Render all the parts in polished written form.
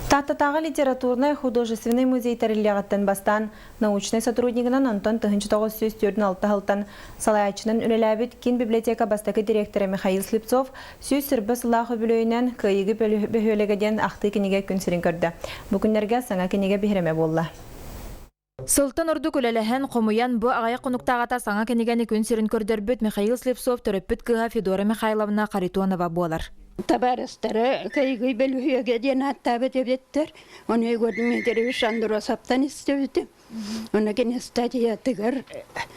Тааттатааҕы литературнай художественнай музей тэриллиэҕиттэн бастаан научнай сотруднигынан, онтон 1946 сылтан салайааччынан үлэлээбит киин библиотека бастакы дириэктэрэ Михаил Слепцов 120 сыллаах үбүлүөйүнэн Кыайыгы бөһүөлэгэ диэн ахтыы кинигэ күн сирин көрдө. Бу күннэргэ саҥа кинигэ биһирэмэ буолла. Сылтан ордук үлэлэһэн, хомуйан, бу аҕыйах хонуктааҕыта саҥа кинигэни күн сирин көрдөрбүт Михаил Слепцов төрөппүт кыыһа Федора Михайловна Харитонова буолар. Табаарыстара Кыйгый бөлүһүөгэ диэн ааттаабыт эбиттэр. Ону Егор Дмитриевич Андросовтан истибитим. Ону кини статьятыгар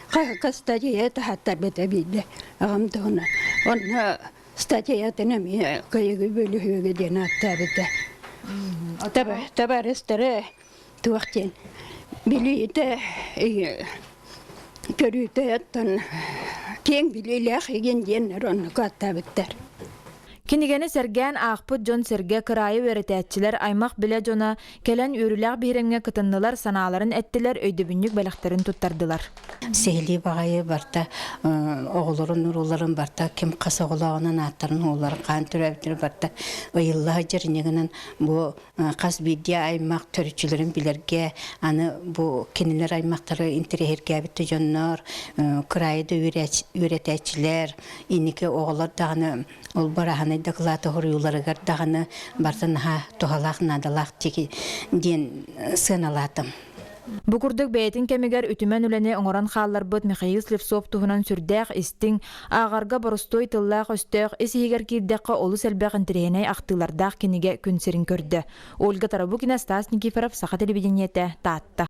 хаһыкка статья таһааттарбыта биирдэ аҕам туһунан. Онно статьятын эмиэ Кыйгый бөлүһүөгэ диэн ааттаабыта. Табаарыстара туох диэн билиитэ көрүүтэ оттон киэҥ билиилээх игин диэннэр оннук ааттаабыттар. Кинигэни сэргээн аахпыт дьон-сэргэ, кыраайы үөрэтээччилэр, аймах-билэ дьоно кэлэн үөрүүлээх биһирэмҥэ кытыннылар, санааларын эттилэр, өйдөбүнньүк бэлэхтэрин туттардылар. Сиһилии баҕайы барта оҕолорун урууларын барта ким хас оҕолооҕунан ааттарын уолларын хаан төрөөбүттэрин барта ыйылла сылдьар инньэ бу хас биирдии аймах төрүччүлэрин билэргэ аны бу кинилэр аймахтары интэриэһиргээбит да дьоннор кыраайы да үөрэтээччилэр инники оҕолор даҕаны ол бараһанай дакылааты хоруйууларыгар даҕаны барыта наһаа туһалаах наадалаах диэн сыаналаатым. Бу курдук бэйэтин кэмигэр үтүмэн үлэни оҥорон хаалларбыт Михаил Слепцов туһунан сүрдээх истиҥ, ааҕарга боростуой тыллаах-өстөөх, ис-иһигэр киирдэххэ олус элбэх интэриэһинэй ахтыылардаах кинигэ күн сирин көрдө. Ольга Тарабукина, Стас Никифоров, Саха телевидениетэ, Таатта.